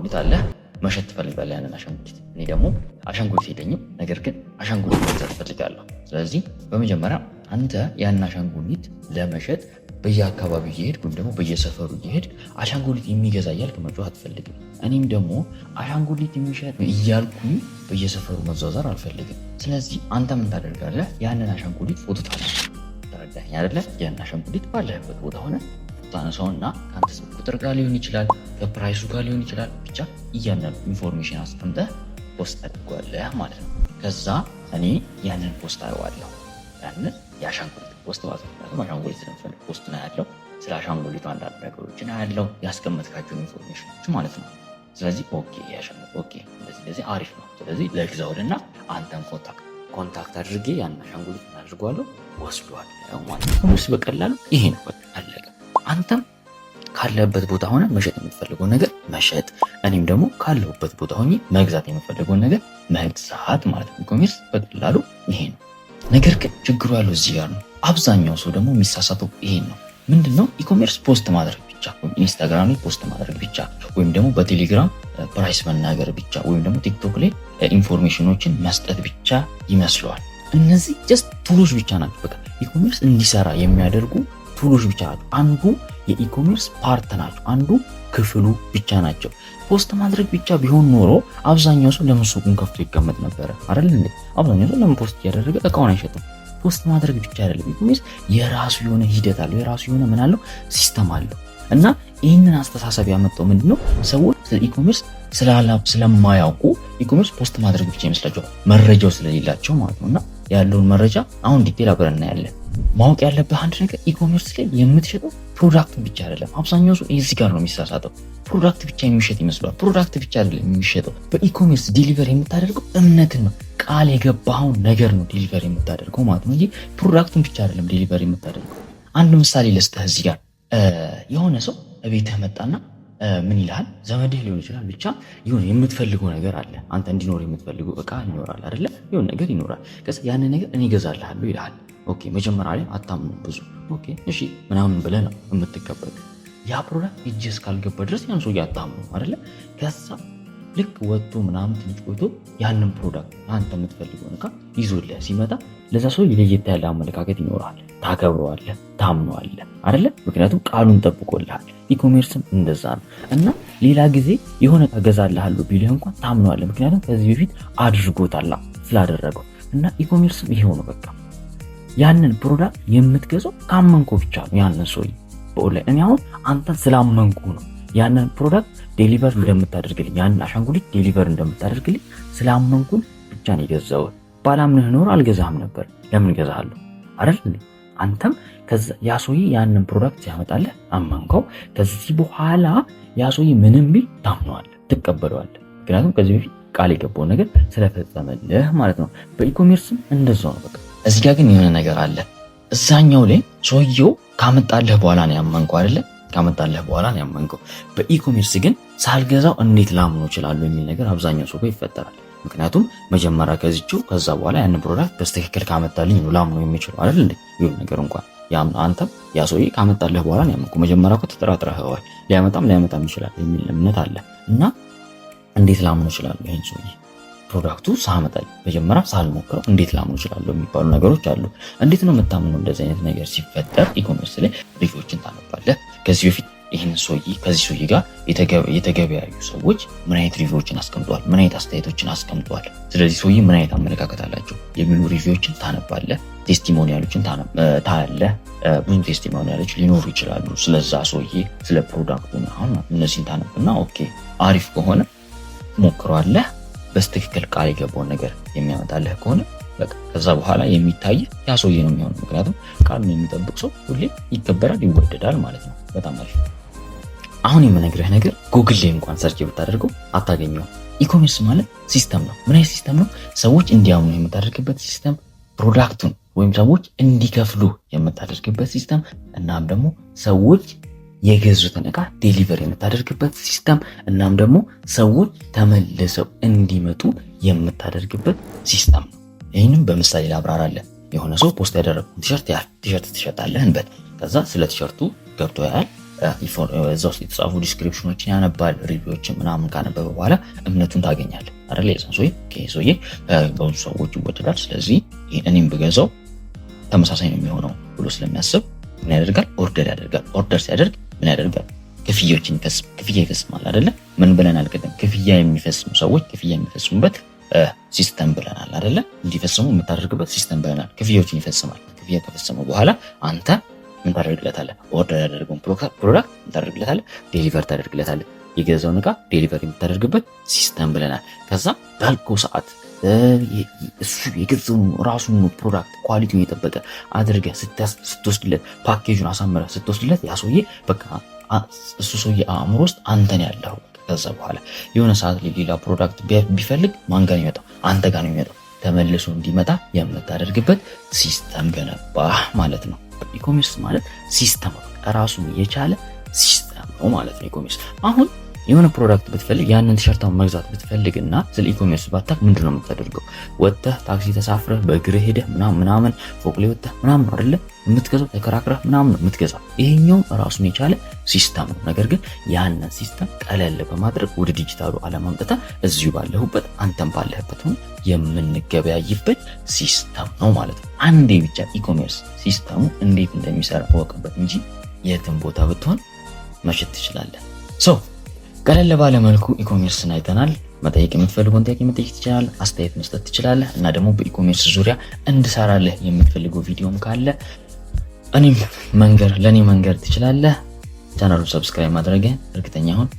አሻንጉሊት አለ፣ መሸጥ ትፈልጋለህ ያንን አሻንጉሊት። እኔ ደግሞ አሻንጉሊት የለኝም፣ ነገር ግን አሻንጉሊት መግዛት እፈልጋለሁ። ስለዚህ በመጀመሪያ አንተ ያንን አሻንጉሊት ለመሸጥ በየአካባቢው እየሄድክ ወይም ደግሞ በየሰፈሩ እየሄድክ አሻንጉሊት የሚገዛ እያልክ መጮህ አትፈልግም። እኔም ደግሞ አሻንጉሊት የሚሸጥ እያልኩኝ በየሰፈሩ መዟዟር አልፈልግም። ስለዚህ አንተ ምን ታደርጋለህ? ያንን አሻንጉሊት ፎቶ ታነሳለህ። ተረዳኸኝ አይደለ? ያንን አሻንጉሊት ባለህበት ቦታ ሆነ ታነሳውና ከአንተ ስልክ ቁጥር ጋር ሊሆን ይችላል፣ ከ price ኡ ጋር ሊሆን ይችላል። ብቻ እያንዳንዱ information አስቀምጠህ post ታደርገዋለህ ማለት ነው። ከዛ እኔ ያንን post አየዋለሁ። ያንን የአሻንጉሊት post ማለት ነው። ምክንያቱም አሻንጉሊት ስለምፈልግ post ነው ያለው። ስለ አሻንጉሊቱ አንዳንድ ነገሮችን አያለው፣ ያስቀመጥካቸውን information ኦች ማለት ነው። ስለዚህ okay የአሻንጉሊት okay፣ እንደዚህ እንደዚህ አሪፍ ነው። ስለዚህ ልግዛውና አንተን contact አድርጌ ያን አሻንጉሊት አድርጓለሁ ወስዷለሁ ማለት ነው። በቀላሉ ይሄ ነው፣ በቃ አለቀ። አንተም ካለበት ቦታ ሆነ መሸጥ የምትፈልገውን ነገር መሸጥ፣ እኔም ደግሞ ካለሁበት ቦታ ሆኜ መግዛት የምፈልገውን ነገር መግዛት ማለት ነው። E-commerce በቀላሉ ይሄ ነው። ነገር ግን ችግሩ ያለው እዚህ ጋር ነው። አብዛኛው ሰው ደግሞ የሚሳሳተው ይሄን ነው። ምንድነው? E-commerce post ማድረግ ብቻ ወይም ኢንስታግራም ላይ post ማድረግ ብቻ ወይም ደግሞ በቴሌግራም price መናገር ብቻ ወይም ደግሞ ቲክቶክ ላይ information ኦችን መስጠት ብቻ ይመስለዋል። እነዚህ just tool ኦች ብቻ ናቸው። በቃ e-commerce እንዲሰራ የሚያደርጉ tool ኦች ብቻ ናቸው። አንዱ የ e-commerce part ናቸው። አንዱ ክፍሉ ብቻ ናቸው። post ማድረግ ብቻ ቢሆን ኖሮ አብዛኛው ሰው ለምን ሱቁን ከፍቶ ይቀመጥ ነበረ? አይደል እንዴ? አብዛኛው ሰው ለምን post እያደረገ እቃውን አይሸጥም? post ማድረግ ብቻ አይደለም። e-commerce የራሱ የሆነ ሂደት አለው። የራሱ የሆነ ምን አለው? system አለው። እና ይህንን አስተሳሰብ ያመጣው ምንድነው? ሰዎች ስለ e-commerce ስለማያውቁ e-commerce post ማድረግ ብቻ ይመስላቸዋል፣ መረጃው ስለሌላቸው ማለት ነው። እና ያለውን መረጃ አሁን detail አብረን እናያለን። ማወቅ ያለብህ አንድ ነገር e-commerce ላይ የምትሸጠው product ብቻ አይደለም። አብዛኛው ሰው እዚህ ጋር ነው የሚሳሳተው። product ብቻ የሚሸጥ ይመስለዋል። product ብቻ አይደለም የሚሸጠው። በ e-commerce deliver የምታደርገው እምነትን ነው። ቃል የገባኸውን ነገር ነው deliver የምታደርገው ማለት ነው እንጂ product ኡን ብቻ አይደለም deliver የምታደርገው። አንድ ምሳሌ ልስጥህ እዚህ ጋር። የሆነ ሰው እቤትህ መጣና ምን ይልሃል? ዘመድህ ሊሆን ይችላል። ብቻ የሆነ የምትፈልገው ነገር አለ። አንተ እንዲኖር የምትፈልገው እቃ ይኖራል አይደለ? የሆነ ነገር ይኖራል። ከዛ ያንን ነገር እኔ እገዛልሃለሁ ይልሃል። okay፣ መጀመሪያ ላይ አታምኑም ብዙ። okay እሺ ምናምን ብለህ ነው የምትቀበል። ያ product እጅህ እስካልገባ ድረስ ያን ሰውዬ አታምኑም አይደለ? ከዛ ልክ ወጥቶ ምናምን ትንሽ ቆይቶ ያንን product አንተ የምትፈልገውን እቃ ይዞልህ ሲመጣ ለዛ ሰው ለየት ያለ አመለካከት ይኖርሃል። ታከብረዋለህ፣ ታምነዋለህ አይደለ? ምክንያቱም ቃሉን ጠብቆልሃል። e-commerce ም እንደዛ ነው። እና ሌላ ጊዜ የሆነ እቃ እገዛልሃለሁ ቢልህ እንኳን ታምነዋለህ። ምክንያቱም ከዚህ በፊት አድርጎታል ስላደረገው። እና e-commerce ም ይሄው ነው በቃ። ያንን product የምትገዛው ካመንኩ ብቻ ነው። ያንን ሰውዬ በኦንላይን እኔ አሁን አንተን ስላመንኩ ነው ያንን product deliver እንደምታደርግልኝ፣ ያንን አሻንጉሊት deliver እንደምታደርግልኝ ስላመንኩን ብቻ ነው የገዛሁት። ባላምንህ ኖሮ አልገዛህም ነበር። ለምን እገዛሃለሁ? አይደል? አንተም ከዛ ያ ሰውዬ ያንን product ሲያመጣልህ አመንከው። ከዚህ በኋላ ያ ሰውዬ ምንም ቢል ታምነዋለህ፣ ትቀበለዋለህ። ምክንያቱም ከዚህ በፊት ቃል የገባውን ነገር ስለፈጸመልህ ማለት ነው። በ e-commerce ም እንደዛው ነው በቃ። እዚህ ጋር ግን የሆነ ነገር አለ። እዛኛው ላይ ሰውየው ካመጣልህ በኋላ ነው ያመንከው አይደለ? ካመጣልህ በኋላ ነው ያመንከው። በ e-commerce ግን ሳልገዛው እንዴት ላምነው እችላለሁ የሚል ነገር አብዛኛው ሰው ጋር ይፈጠራል። ምክንያቱም መጀመሪያ ገዝቼው ከዛ በኋላ ያንን product በትክክል ካመጣልኝ ነው ላምነው የሚችለው አይደል እንዴ? ይሁን ነገር እንኳን አንተም ያ ሰውዬ ካመጣልህ በኋላ ነው ያመንከው። መጀመሪያ እኮ ተጠራጥረኸዋል። ሊያመጣም ሊያመጣም ይችላል የሚል እምነት አለ። እና እንዴት ላምነው እችላለሁ ይሄን ሰውዬ product ኡ ሳመጣኝ መጀመሪያ ሳልሞክረው እንዴት ላምነው እችላለሁ የሚባሉ ነገሮች አሉ። እንዴት ነው የምታምነው? እንደዚህ አይነት ነገር ሲፈጠር e-commerce ላይ review ዎችን ታነባለህ። ከዚህ በፊት ይህን ሰውዬ ከዚህ ሰውዬ ጋር የተገበያዩ ሰዎች ምን አይነት review ዎችን አስቀምጠዋል፣ ምን አይነት አስተያየቶችን አስቀምጠዋል፣ ስለዚህ ሰውዬ ምን አይነት አመለካከት አላቸው የሚሉ review ዎችን ታነባለህ። testimonial ኦችን ታያለህ። ብዙ testimonial ኦች ሊኖሩ ይችላሉ ስለዛ ሰውዬ፣ ስለ product ኡ። አሁን እነዚህን ታነብና okay አሪፍ ከሆነ ትሞክረዋለህ። በትክክል ቃል የገባውን ነገር የሚያመጣልህ ከሆነ በቃ ከዛ በኋላ የሚታይ ያ ሰውዬ ነው የሚሆነው። ምክንያቱም ቃሉን የሚጠብቅ ሰው ሁሌም ይከበራል፣ ይወደዳል ማለት ነው። በጣም አሪፍ። አሁን የምነግርህ ነገር ጉግል ላይ እንኳን search ብታደርገው አታገኘውም። e-commerce ማለት system ነው። ምን አይነት system ነው? ሰዎች እንዲያምኑ የምታደርግበት system፣ product ኡን ወይም ሰዎች እንዲከፍሉ የምታደርግበት system፣ እናም ደግሞ ሰዎች የገዙትን እቃ deliver የምታደርግበት system፣ እናም ደግሞ ሰዎች ተመልሰው እንዲመጡ የምታደርግበት system ነው። ይህንም በምሳሌ ላብራራለህ። የሆነ ሰው post ያደረግኩን ቲሸርት ያህል ቲሸርት ትሸጣለህ እንበል። ከዛ ስለ ቲሸርቱ ገብቶ ያህል እዛ ውስጥ የተጻፉ description ኦችን ያነባል፣ review ዎችን ምናምን ካነበበ በኋላ እምነቱን ታገኛለህ አይደለ? የዛን ሰውዬ ሰውዬ በብዙ ሰዎች ይወደዳል፣ ስለዚህ እኔም ብገዛው ተመሳሳይ ነው የሚሆነው ብሎ ስለሚያስብ ምን ያደርጋል? Order ያደርጋል። Order ሲያደርግ ምን ያደርጋል? ክፍያዎችን ክፍያ ይፈጽማል አይደለ? ምን ብለናል ቅድም? ክፍያ የሚፈጽሙ ሰዎች ክፍያ የሚፈጽሙበት system ብለናል አይደለ? እንዲፈጽሙ የምታደርግበት system ብለናል። ክፍያዎችን ይፈጽማል። ክፍያ ከፈጸመ በኋላ አንተ ምን ታደርግለታለህ? Order ያደረገውን product ምን ታደርግለታለህ? Deliver ታደርግለታለህ። የገዛውን እቃ deliver የምታደርግበት system ብለናል። ከዛ ባልከው ሰዓት እሱ የገዛውን ራሱን product quality ውን የጠበቀ አድርገህ ስትወስድለት፣ ፓኬጁን አሳምረህ ስትወስድለት ያ ሰውዬ በቃ እሱ ሰውዬ አእምሮ ውስጥ አንተን ያለው። ከዛ በኋላ የሆነ ሰዓት ሌላ product ቢፈልግ ማን ጋር ነው የሚመጣው? አንተ ጋር ነው የሚመጣው። ተመልሶ እንዲመጣ የምታደርግበት system ገነባህ ማለት ነው። E-commerce ማለት system ራሱን የቻለ system ነው ማለት ነው። E-commerce አሁን የሆነ product ብትፈልግ፣ ያንን ቲሸርታውን መግዛት ብትፈልግ እና ስለ e-commerce ባታቅ ምንድን ነው የምታደርገው? ወጥተህ ታክሲ ተሳፍረህ በእግርህ ሄደህ ምናምን ምናምን ፎቅ ላይ ወጥተህ ምናምን ነው አይደለ የምትገዛው? ተከራክረህ ምናምን ነው የምትገዛው። ይሄኛውም ራሱን የቻለ system ነው። ነገር ግን ያንን system ቀለል በማድረግ ወደ ዲጂታሉ ዓለም አምጥተህ እዚሁ ባለሁበት አንተም ባለህበት ሆነ የምንገበያይበት system ነው ማለት ነው። አንዴ ብቻ e-commerce system ኡ እንዴት እንደሚሰራ እወቅበት እንጂ የትም ቦታ ብትሆን መሸጥ ትችላለህ። So ቀለል ባለ መልኩ e-commerce ን አይተናል። መጠየቅ የምትፈልገውን ጥያቄ መጠየቅ ትችላለህ። አስተያየት መስጠት ትችላለህ። እና ደግሞ በ e-commerce ዙሪያ እንድሰራልህ የምትፈልገው ቪዲዮም ካለ እኔም መንገር ለእኔ መንገር ትችላለህ። ቻናሉን subscribe ማድረግህን እርግጠኛ ሁን።